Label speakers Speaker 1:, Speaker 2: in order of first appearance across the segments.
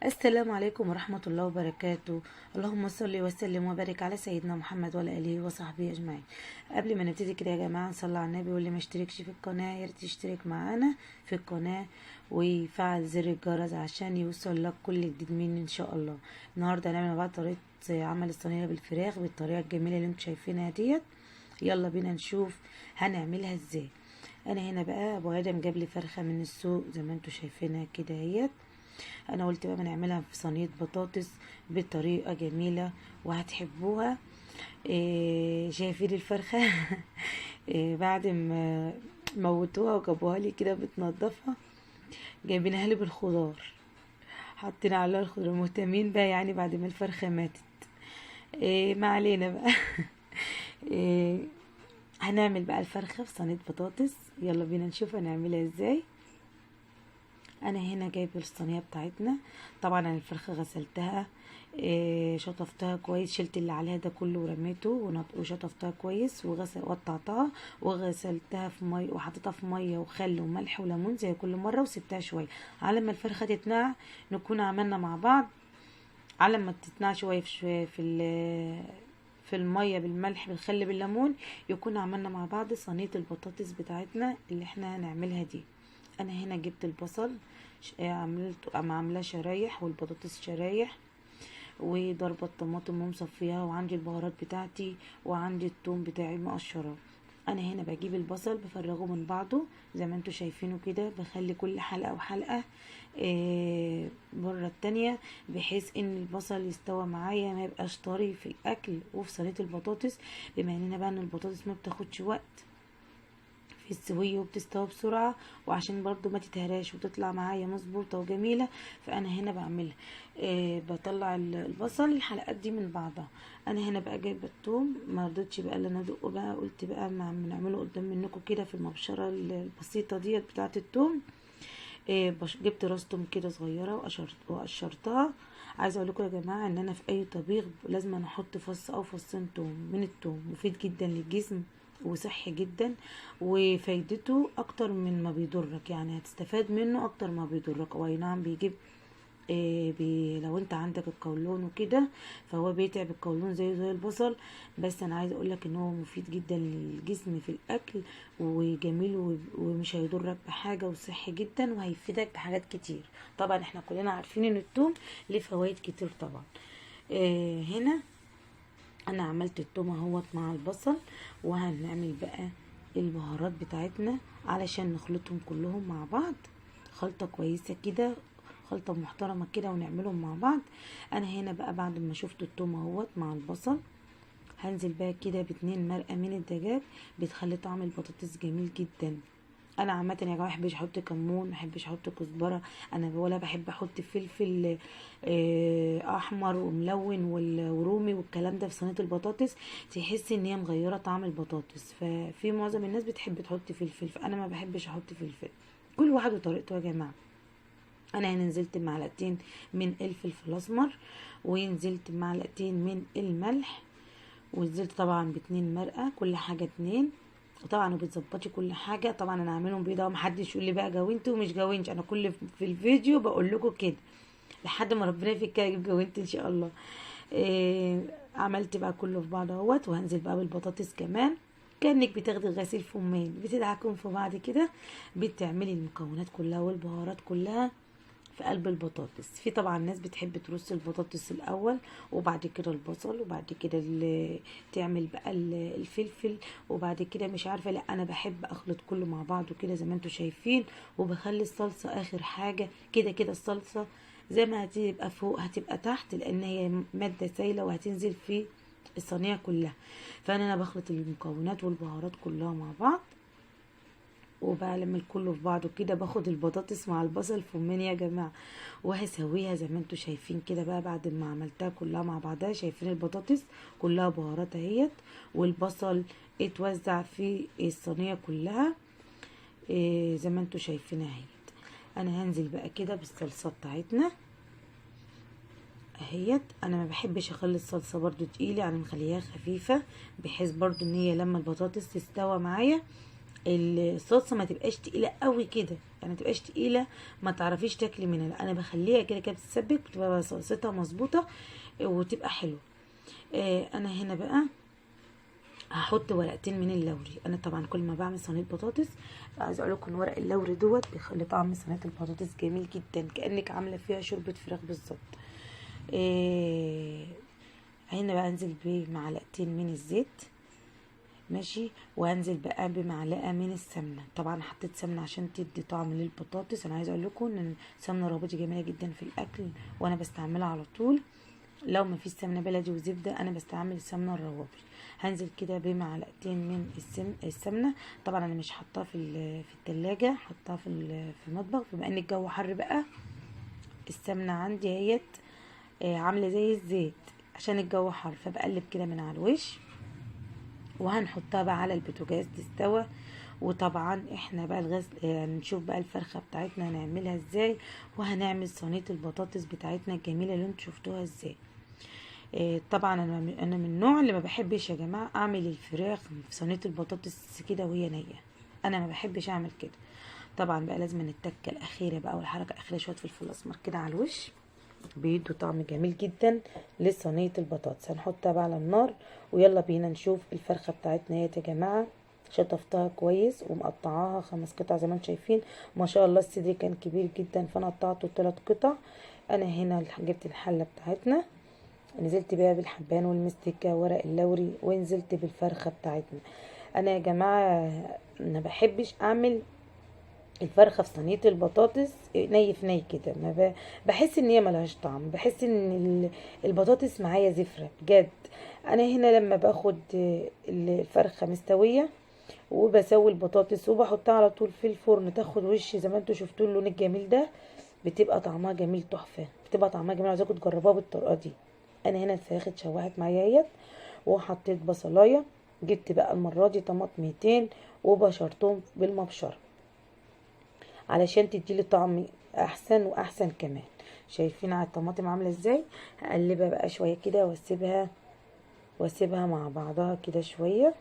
Speaker 1: السلام عليكم ورحمة الله وبركاته. اللهم صل وسلم وبارك على سيدنا محمد وعلى آله وصحبه أجمعين. قبل ما نبتدي كده يا جماعة نصلي على النبي، واللي ما اشتركش في القناة يا ريت يشترك معانا في القناة ويفعل زر الجرس عشان يوصل لك كل جديد مني إن شاء الله. النهاردة هنعمل مع بعض طريقة عمل الصينية بالفراخ بالطريقة الجميلة اللي انتم شايفينها ديت. يلا بينا نشوف هنعملها ازاي. انا هنا بقى ابو ادم جاب لي فرخة من السوق زي ما انتم شايفينها كده اهيت. انا قلت بقى بنعملها في صينية بطاطس بطريقة جميلة وهتحبوها. شايفين الفرخه؟ بعد ما موتوها وجابوها لي كده بتنضفها، جايبينها لي بالخضار، حاطين عليها الخضار، مهتمين بقى يعني بعد ما الفرخه ماتت. ما علينا بقى. هنعمل بقى الفرخه في صينية بطاطس، يلا بينا نشوف هنعملها ازاي. انا هنا جايبه الصينية بتاعتنا، طبعا انا الفرخه غسلتها، شطفتها كويس، شلت اللي عليها ده كله ورميته، وشطفتها كويس وقطعتها وغسلتها في مية وحطيتها في مية وخل وملح وليمون زي كل مرة، وسبتها شوية على ما الفرخه تتنقع. نكون عملنا مع بعض على ما تتنقع شوية في المية بالملح بالخل بالليمون، يكون عملنا مع بعض صينية البطاطس بتاعتنا اللي احنا هنعملها دي. انا هنا جبت البصل عملته عاملاه شرايح، والبطاطس شرايح، وضربه الطماطم ومصفيها، وعندي البهارات بتاعتي، وعندي الثوم بتاعي مقشراه. انا هنا بجيب البصل بفرغه من بعضه زي ما انتوا شايفينه كده، بخلي كل حلقة وحلقه بره التانية، بحيث ان البصل يستوى معايا ما يبقاش طري في الاكل وفي صينية البطاطس. بما اننا بقى ان البطاطس ما بتاخدش وقت في السوية وبتستوي بسرعة، وعشان برضو ما تتهراش وتطلع معايا مظبوطة وجميلة، فانا هنا بعملها بطلع البصل الحلقات دي من بعضها. انا هنا بقى جايبه الثوم، ما رضيتش بقى اللي انا ادقه بقى، قلت بقى ما نعمله قدام منكم كده في المبشره البسيطة ديت بتاعه الثوم. جبت راس توم كده صغيرة وقشرتها. عايزه اقول لكم يا جماعة ان انا في اي طبيخ لازم انا احط فص او فصين توم من التوم، مفيد جدا للجسم وصحي جدا، وفايدته اكتر من ما بيضرك، يعني هتستفاد منه اكتر ما بيضرك. هو اي نعم بيجيب لو انت عندك القولون وكده فهو بيتعب القولون زيه زي البصل، بس انا عايزه اقولك ان هو مفيد جدا للجسم في الاكل وجميل ومش هيضرك بحاجة وصحي جدا وهيفيدك بحاجات كتير. طبعا احنا كلنا عارفين ان التوم ليه فوائد كتير طبعا. هنا انا عملت التوم اهوت مع البصل، وهنعمل بقى البهارات بتاعتنا علشان نخلطهم كلهم مع بعض، خلطة كويسة كده، خلطة محترمة كده، ونعملهم مع بعض. انا هنا بقى بعد ما شفت التوم اهوت مع البصل، هنزل بقى كده باتنين مرقة من الدجاج، بتخلي طعم البطاطس جميل جدا. انا عامة يا جماعة ما بحبش احط كمون، ما بحبش احط كزبره، انا ولا بحب احط فلفل احمر وملون ورومي والكلام ده في صينية البطاطس، تحس ان هي مغيرة طعم البطاطس. ففي معظم الناس بتحب تحط فلفل، فانا ما بحبش احط فلفل، كل واحد وطريقته يا جماعة. انا هنا نزلت بمعلقتين من الفلفل الاسمر، ونزلت بمعلقتين من الملح، ونزلت طبعا باتنين مرقه، كل حاجة اتنين، وطبعا وبتظبطي كل حاجة. طبعا انا هعملهم بيضة ومحدش يقول لي بقى جوينت ومش جوينت، انا كل في الفيديو بقول لكم كده لحد ما ربنا يفكها اجيب جوينت ان شاء الله. عملت بقى كله في بعض اهوت، وهنزل بقى بالبطاطس كمان، كانك بتاخدي الغسيل فمين بتدعكم في بعض كده، بتعملي المكونات كلها والبهارات كلها في قلب البطاطس. في طبعا ناس بتحب ترص البطاطس الاول وبعد كده البصل وبعد كده تعمل بقى الفلفل وبعد كده مش عارفه، لا انا بحب اخلط كله مع بعضه كده زي ما انتم شايفين، وبخلي الصلصه اخر حاجة. كده كده الصلصه زي ما هتبقى فوق هتبقى تحت، لان هي مادة سايله وهتنزل في الصينية كلها. فانا بخلط المكونات والبهارات كلها مع بعض، وبعلم الكل في بعضه كده. باخد البطاطس مع البصل فمين يا جماعة، وهسويها زي ما انتوا شايفين كده بقى. بعد ما عملتها كلها مع بعضها، شايفين البطاطس كلها بهارات اهيت، والبصل اتوزع في الصينية كلها زي ما انتوا شايفين اهيت. انا هنزل بقى كده بالصلصه بتاعتنا اهيت. انا ما بحبش اخلي الصلصه برضو تقيلة، يعني مخليها خفيفة، بحيث برضو ان هي لما البطاطس تستوى معايا الصلصه ما تبقاش تقيلة قوي كده. يعني ما تبقاش تقيلة ما تعرفيش تاكلي منها، لا انا بخليها كده كده بتتسبك، بتبقى صلصتها مظبوطة وتبقى حلوة. انا هنا بقى هحط ورقتين من اللوري. انا طبعا كل ما بعمل صينية بطاطس عايزه اقول لكم ورق اللوري دوت بيخلي طعم صينية البطاطس جميل جدا، كانك عامله فيها شوربة فراخ بالظبط. هنا بقى انزل بمعلقتين من الزيت، ماشي، وهنزل بقى بمعلقه من السمنة. طبعا حطيت سمنه عشان تدي طعم للبطاطس. انا عايزه اقول لكم ان السمنة الرابطي جميلة جدا في الاكل، وانا بستعملها على طول. لو ما فيش سمنه بلدي وزبده انا بستعمل السمنة الروابي. هنزل كده بمعلقتين من السمنة. طبعا انا مش حاطاها في التلاجة، حاطاها في المطبخ، بما ان الجو حر بقى السمنة عندي اهيت عامله زي الزيت عشان الجو حر، فبقلب كده من على الوش، وهنحطها بقى على البوتاجاز تستوى. وطبعا احنا بقى الغاز نشوف بقى الفرخه بتاعتنا هنعملها ازاي، وهنعمل صينية البطاطس بتاعتنا الجميلة اللي انتوا شفتوها ازاي. طبعا انا من النوع اللي ما بحبش يا جماعة اعمل الفراخ في صينية البطاطس كده وهي نيه، انا ما بحبش اعمل كده. طبعا بقى لازم التكه الاخيرة بقى والحركة الاخيرة شوية فلفل اسمر كده على الوش، بيدوا طعم جميل جدا لصينيه البطاطس. هنحطها بقى على النار، ويلا بينا نشوف الفرخه بتاعتنا يا جماعة. شطفتها كويس ومقطعاها 5 قطع زي ما انتم شايفين، ما شاء الله الصدر كان كبير جدا فانا قطعته 3 قطع. انا هنا جبت الحلة بتاعتنا، نزلت بيها بالحبان والمستكه ورق اللوري، ونزلت بالفرخه بتاعتنا. انا يا جماعة ما بحبش اعمل الفرخه في صينية البطاطس ني في ني كده، ما بحس ان هي ملهاش طعم، بحس ان البطاطس معايا زفره بجد. انا هنا لما باخد الفرخه مستوية وبسوي البطاطس وبحطها على طول في الفرن تاخد وش زي ما انتوا شفتوا اللون الجميل ده، بتبقى طعمها جميل تحفة، بتبقى طعمها جميل. عايزاكم تجربوها بالطريقة دي. انا هنا الفراخ اتشوحت معايا اهيت، وحطيت بصلايه، جبت بقى المرة دي طماطمتين وبشرتهم بالمبشره علشان تديلي طعم احسن واحسن كمان. شايفين على الطماطم عامله ازاي؟ هقلبها بقى شوية كده واسيبها مع بعضها كده شوية.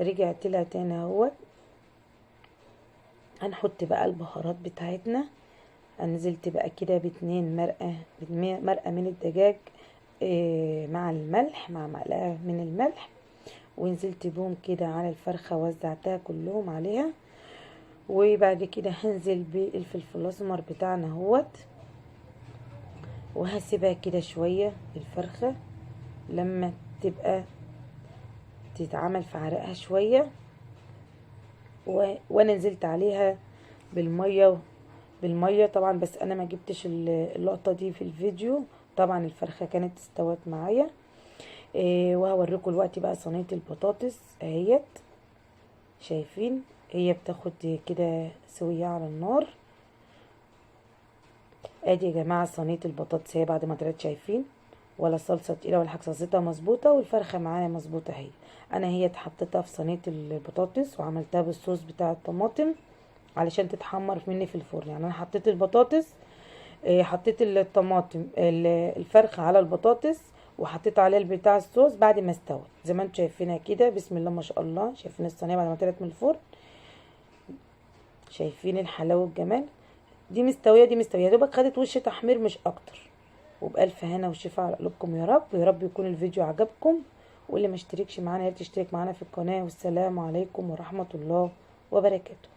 Speaker 1: رجعت لها تاني اهوت. هنحط بقى البهارات بتاعتنا. نزلت بقى كده ب2 مرقه من الدجاج مع الملح، مع معلقه من الملح، ونزلت بهم كده على الفرخه وزعتها كلهم عليها. وبعد كده هنزل بالفلفل الاسمر بتاعنا اهوت، وهسيبها كده شوية الفرخه لما تبقى تتعمل في عرقها شوية. وانا نزلت عليها بالمية طبعا، بس انا ما جبتش اللقطة دي في الفيديو. طبعا الفرخه كانت استوت معايا. وهوريكم دلوقتي بقى صينية البطاطس اهيت. شايفين هي بتاخد كده سويه على النار. ادي يا جماعة صينية البطاطس هي بعد ما طلعت، شايفين ولا صلصه تقيلة ولا حاجة، صلصتها مظبوطة والفرخه معايا مظبوطة اهي. انا هي حطيتها في صينية البطاطس وعملتها بالصوص بتاع الطماطم علشان تتحمر مني في الفرن. يعني انا حطيت البطاطس، حطيت الطماطم الفرخه على البطاطس وحطيت عليها البتاع الصوص بعد ما استوت زي ما انتم شايفينها كده. بسم الله ما شاء الله، شايفين الصينية بعد ما طلعت من الفرن، شايفين الحلاوة والجمال. دي مستوية، دي مستوية يا دوبك خدت وش تحمير مش اكتر. وبألف هنا وشفا على قلوبكم يا رب، ويا رب يكون الفيديو عجبكم، واللي ما اشتركش معانا يا ريت يشترك معانا في القناة. والسلام عليكم ورحمة الله وبركاته.